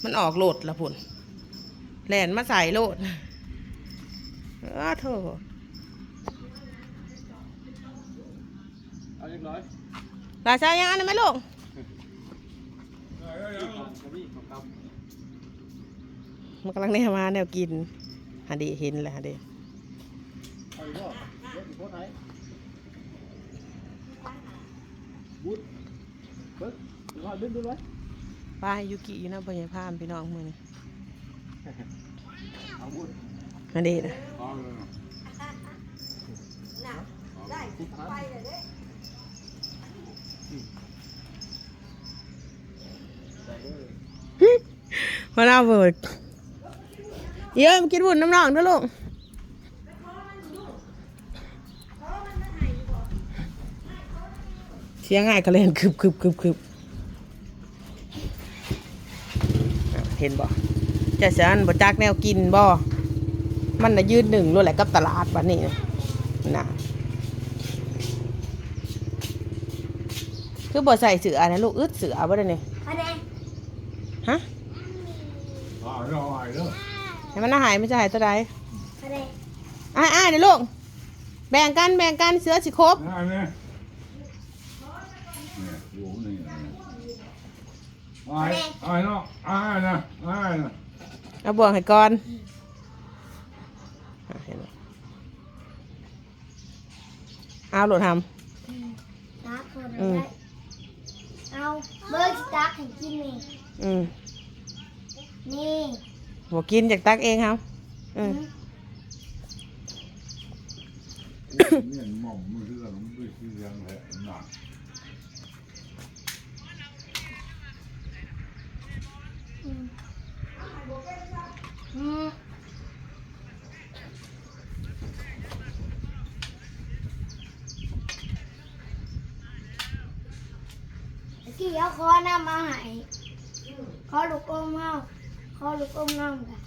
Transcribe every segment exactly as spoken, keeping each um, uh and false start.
มันออกโลดละพุ่น แล่นมาใส่โลด เออโถ เอาเรียบร้อย หลานสาวยังอันนั้นไหมลูก มันกำลังแนวมาแนวกิน หาเดเห็นแหละ หาเด เอาอีกรอบ เดี๋ยวสิโพสต์ให้ บุด เบิ่ง รอดึงดูไว้ ป้ายูกิอยู่นะพ่อใหญ่พามพี่น้องมื้อนี้ เอาบุด หาเดนะ เอาเลยนะ มาหน้าเบิด เยอะมากินบุญน้ำหนองเด้อลูก เสียงอ้ายกะเล่นคึบคึบคึบคึบ เห็นบ่ จะสันบ่จักแนวกินบ่ มันน่ะยืนหนึ่งโลดแหละกับตลาดบัดนี้น่ะ คือบ่ใส่เสื้อนะลูก อึดเสื้อบ่ได้นี่ เอาแดง ฮะ อ่าเรื่องอะไรเรื่อง ให้มันอาหารมันจะหายตัวใด เอาแดง อ่าอ่าเดี๋ยวลูก แบ่งกัน แบ่งกัน เสื้อสิครบ อ่าเนี่ย เนี่ยอยู่นี่นะ อาย อายเนาะ อายนะ อายนะ เอาบ่วงให้ก่อน อ่ะ เห็นไหม เอาโหลดทำ อืม ตักคน อืม ได้ เอา เบิ่งสิตักให้กินนี่ อืม นี่ บ่กิน อยากตักเองครับ อืม เนี่ยหม่อมมือเรื่องมันด้วยคือเรื่องแหละนะ อืม อืม ตะกี้เอาขอน้ำมาให้ ขอลูกอมเฮา ขอลูกอมน้ำกัน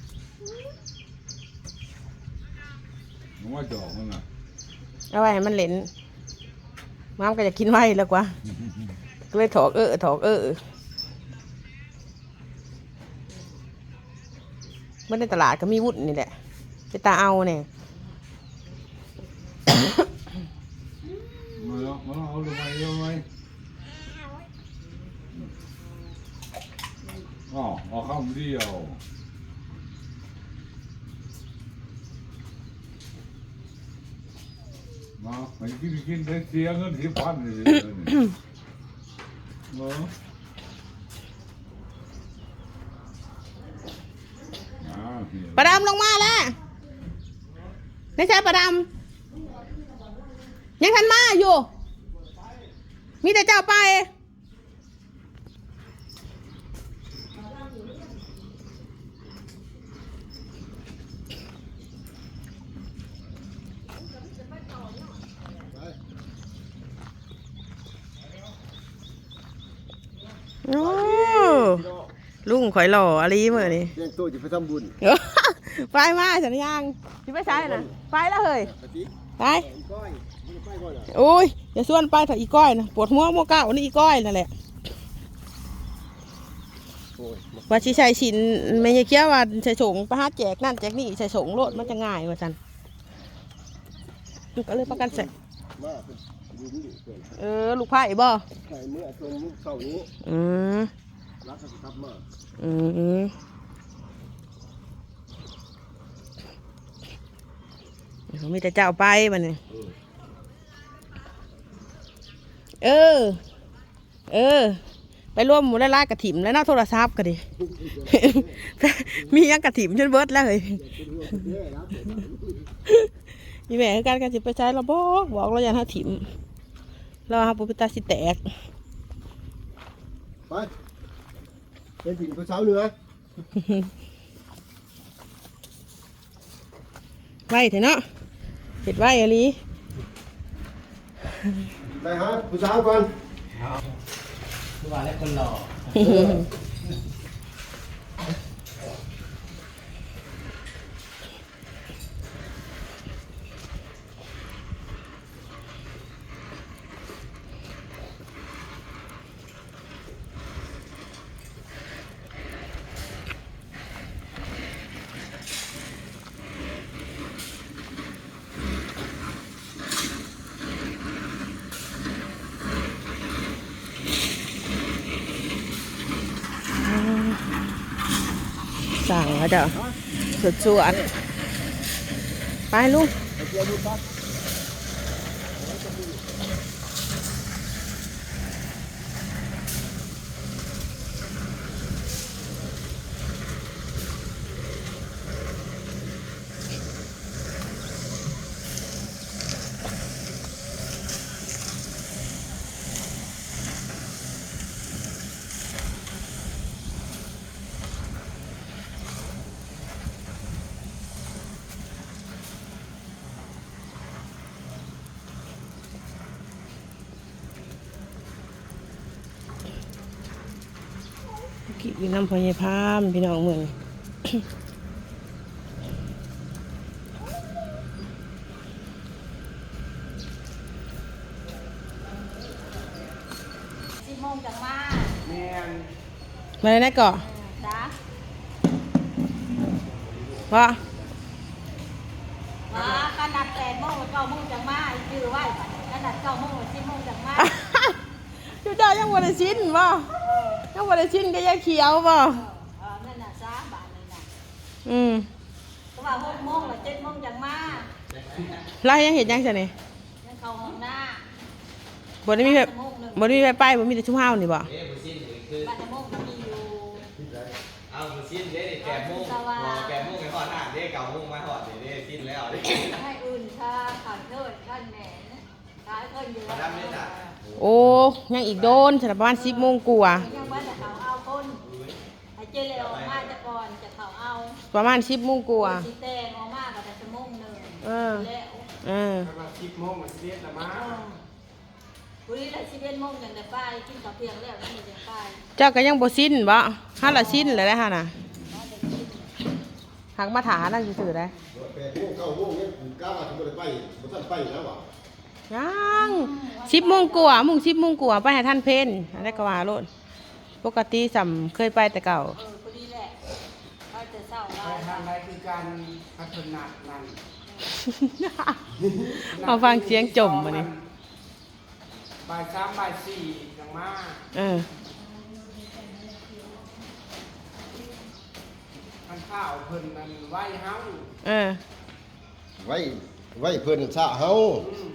มันว่าจะออกมันน่ะ เอาไว้ให้มันเล่น มันก็อยากกินไวแล้วกว่า ก็เลยถอกเออ ถอกเออ เมื่อในตลาดก็มีวุ้นนี่แหละ ไปตาเอาเนี่ย มาแล้ว มาแล้ว เอาลงไป เอาลงไป อ๋อ เอาคำเดียว มา ให้กิน กิน ได้เสียเงินสิบพันเลย เนาะ อ่า เห็น ปลาดำลงมาแล้ว ไม่ใช่ปลาดำ ยังทันมาอยู่ มีแต่เจ้าไป โอ้ ลุงข่อยหล่ออะลีมื้อนี้ เตรียมตัวจะไปทำบุญ ไปมาสัญญาณ สิไปไสน่ะ ไปแล้วเฮ้ย ไปติ ไป อีก้อย มันจะไปก่อนเหรอ โอ้ย อย่าชวนไปเถอะอีก้อยน่ะ ปวดหัวหมู่เก่านี่อีก้อยนั่นแหละ โอ้ย ว่าสิใส่สิน แม่ยายเขียวว่าใส่สงไปหาแจกนั่นแจกนี่ ใส่สงโลดมันจะง่ายว่าซั่น ก็เลยพากันใส่ มาเป็นหลุมอยู่เพิ่น เออ ลูกไผ่บ่ ใส่เมื่อช่วงมื้อเช้านี้ อืม แล้วก็สิกลับมา อืม มีแต่เจ้าไปบัดนี้ เออ เออ เออ ไปรวมหมู่หลายๆกะถิ่มแล้วเนาะ โทรศัพท์ก็ดี มีหยังกะถิ่มจนเบิดแล้วเฮ้ย อีแม่คือกัน ก็สิไปใช้เราบอก บอกเราอย่าหาถิ่ม เราหาบ่เป็นตาสิแตก ไป ไปถิ่มผู้สาวเหนือ ไวแท้เนาะ เฮ็ดไวอีหลี ไปหาผู้สาวก่อน เอา คือว่าแล้วคนหล่อ สั่งแล้วเด้อ สวดๆ ไปลูก กินน้ำพญาพามพี่น้องเมือง สิบโมงจังมา แม่น มาเลยนะก่อ จ้า ว่า ว่าขนาดแปดโมงเก้าโมงจังมา จื้อไว้ ขนาดเก้าโมงสิบโมงจังมา จุเจ้ายังบ่ได้สิ้นบ่ ยังบ่ได้สิ้นก็ยังเขียวบ่ เออ นั่นน่ะสามบาทนี่น่ะ อืม ก็ว่าหกโมงหรือเจ็ดโมงจังมา แล้วยังเห็นยังซะนี่ ยังเข้าห้องน้ำ บ่ได้มีไผ บ่ได้มีไผไป บ่มีแต่ชุมเฮานี่บ่ เอ้ย มื้อสิ้นนี่คือ บ้านน้ำมงก็มีอยู่ เอามื้อสิ้นเด้นี่แปดโมง สวัสดี บ่ แปดโมงไปฮอดห้างเด้ เก้าโมงมาฮอดนี่เด้ สิ้นแล้วเด้ ให้อื่นค่ะ ขอโทษท่านแหน่ ขายคนอยู่ มาดามเด้จ้ะ โอ้ ยังอีกโดน สำหรับประมาณสิบโมงกว่า ยังว่าจะเขาเอาคน ให้เจเลออกมาจะก่อน จะเขาเอา ประมาณสิบโมงกว่า สิแต่งออกมาก็จะชั่วโมงหนึ่ง เออ แล้ว เออ ประมาณสิบโมง สิบเอ็ดละมา เออ พอดีละสิบเอ็ดโมงยังได้ไป กินข้าวเที่ยงแล้วนั่นยังไป เจ้าก็ยังบ่สิ้นบ่ หาละสิ้นแล้วได้หาน่ะ หาละสิ้น หากมาถานั่งซื่อๆได้ แปดโมง เก้าโมงเนี่ย กะว่าสิบ่ได้ไป บ่ทันไปแล้วว่ะ ยัง สิบโมงกว่า มุ่งสิบโมงกว่า ไปหาท่านเพน อันนั้นก็ว่าโลด ปกติส่ำเคยไปแต่เก่า เออ พอดีแหละ ไปแต่เช้า ไปทางใดคือการพัฒนานั่น เอาฟังเสียงจมมานี่ บ่ายสาม บ่ายสี่จังมา เออ มันข้าวเพิ่นมันไว้เฮา เออ ไว้ ไว้เพิ่นซะเฮา อืม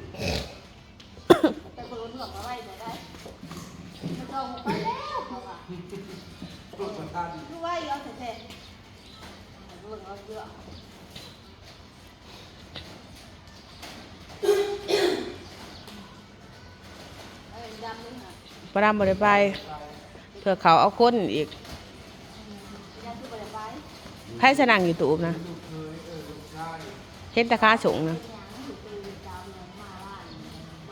แต่เพิ่นเลือกมาไว้จะได้ มันต้องไปแล้วเขาว่า รถประทาน คือไว้เอาแท้ๆ เพิ่นเอาเยอะ ปลาดำบ่ได้ไป เพื่อเขาเอาคนอีก ไผสนั่งอยู่ตูบนะ เห็นแต่ขาสูงนะ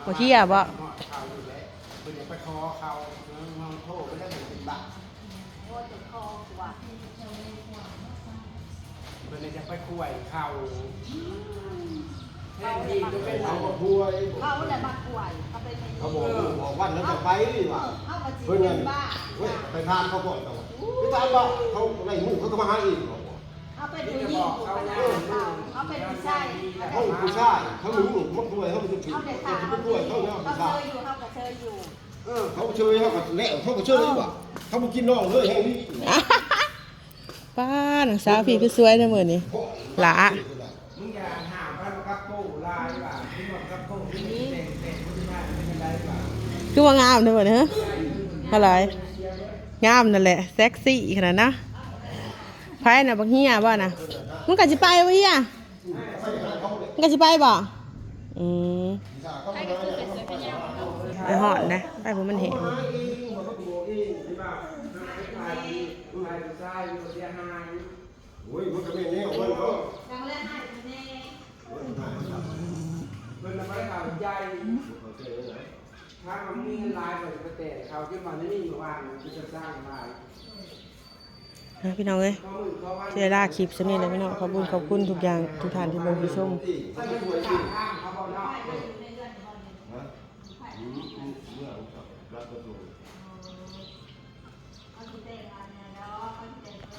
บ่เที่ยบ่ เพิ่นอยากไปขอเขา เออ มาโทษไปแล้วเป็นบาป โอ้ย เจ็บคอว่ะ เพิ่นเลยจะไปคุยเขา แท้ที่ก็เป็น เขาก็คุย เขาแหละมาคุย เขาเป็น เขาบอก เออ บอกวันแล้วจะไปว่ะ เขาก็สิ เพิ่นนั่น เป็นบ้า เว้ย ไปถามเขาก่อนเขาว่า ไปถามว่าเขาไล่หมู่เขาก็มาหาเองบอกว่า เขาเป็นผู้หญิง เขาเป็นผู้ชาย เขาเป็นผู้ชาย เขาหมู่มาคุย เขาเป็นผู้หญิง เขาเป็นผู้ชาย เขาเชยอยู่ เขาก็เชยอยู่ เออ เขาเชยเขาก็แล้ว เขาก็เชยว่ะ เขาบ่กินน้องเลยแห่งนี้ ป้า น้องสาวพี่คือสวยเด้อมื้อนี้ หล่า มึงอย่าห้ามมันกับปู่ลายว่ะ มึงบอกกับปู่นี่แต่งแต่งผู้ชายเป็นอะไรว่ะ คือว่างามเด้อมื้อนี้ ฮะ อะไร งามนั่นแหละ เซ็กซี่ขนาดนะ ไผน่ะ บักเฮียบ่น่ะ มึงก็สิไปบ่เฮีย มันก็สิไปบ่ อืม ไปฮอดนะ ไปบ่มันแห้ง โอ้ย มันก็แม่นแนวมันเนาะ เพิ่นน่ะบ่ได้เข้าใจ ถ้ามันมีเงินหลายกว่าจะไปแต่เขาจนว่านี่มีเมื่อวานมันจะสร้างหลาย นะพี่น้องเอ้ย ที่ได้ลาคลิปส่ำนี้แหละพี่น้อง ขอบคุณ ขอบคุณทุกอย่าง ทุกท่านที่เบิ่งที่ชม ฮะ อืม อืม เมื่อรับกระทรวง